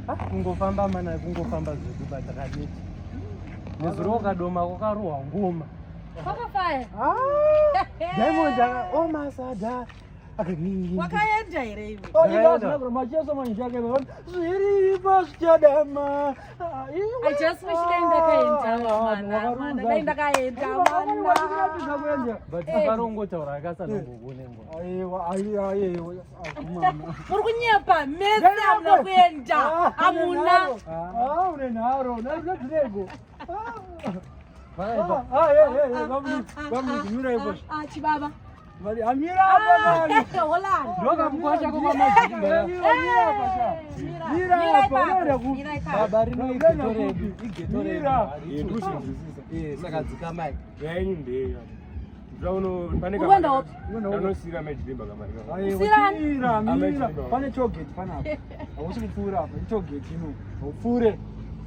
Ah, kungofamba mana, kungofamba zvedu batakaneti. Nezuro wakadoma kwakarohwa ngoma. Kwakafaya. Ah, Diamond aka omasada. Wakaenda here iwe? Zviripo zvichadama. I just wish dai ndakaenda mwana. Mwana dai ndakaenda mwana. But Eh. varongotaura akasanongokune ngoma. Aiwa, aiwa, aiwa, mama. Muri kunyepa mese, hamuna kuenda. Hamuna. Ah, une nharo, nharo. Vakaipa. Vamira ipo. Ah, chibaba. Amira apa mani. Holland. Ndokamukwasha kwamajimba. Mira Mira apa, unoenda ipapo. ku- Mira ipapo. Baba rino igeto redu, igeto redu. Mira. Ndikuzvinzwisisa. Eh, saka dzikamai. Yenyu ndeyo. Pane Uri kuenda upi? kanosira majirimba kamari. Aiwa, Usirani. mira, mira. Amazing. Pane togeti panapa. Hausi kupfuura apa, itogeti ino. Haupfuure.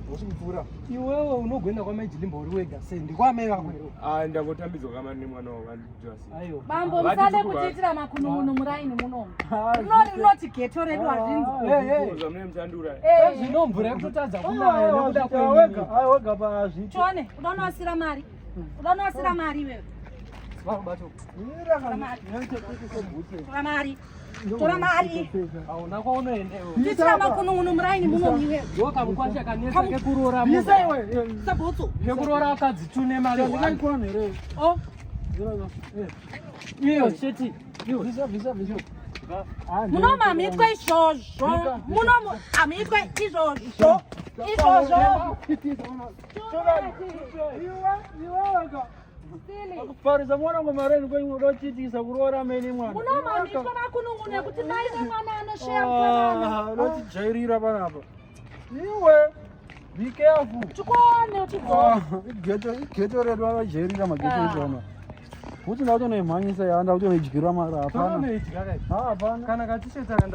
Hausi kupfuura. Iwewe unogoenda kwamajilimba uri wega sei? Ndikwamai vako here? Ah, ndangotambidzwa kamari nemwana wandijasi. Aiwa. Bambo, Vati musade tukuva. kutiitira makunun'unu muraini munomu. Ah, Rinori rinoti geto redu hazvinzi. Eh, eh. Zvamune musandura. Eh, Zvino mvura yekutotadza kunaya Aiwa, nekuda wega, kwenyu. aiwa, wega pazviti. Tione, uda unowasira mari. Uda unowasira mari iwewe. Mira kana. Tora mari. Tora mari. Hauna kwaunoenda iwe. Tiitira makunun'unu muraini munomu iwewe. Ndokamukwasha kanetsa kekuroora munhu. Bisa iwe. Sabhutsu. Kekuroora akadzi tune mari one. Ndingaikwana here? Oh, Iyo cheti. Bisa, bisa, bisa. Ah, munomu hamuitwe izvozvo. Munomu hamuitwe izvozvo. Izvozvo. Iwe, iwe wega. Kufarisa mwana ngoma reni kwenyu unochiitisa kuroora mene mwana. Munomu hamuitwe makunun'unu ekuti mai vemwana anosheya mukomana. Ah, unotijairira panapa. Iwe, be careful. Tikuone uchidzoka. Ah, igeto, igeto redu vanojairira mageto Ah. edu ano. Kuti ndakutonoimhanyisa ya, ndakutonoidyira mari hapana. Tonoidya kai. Ah, hapana. Kana katisheti akanda.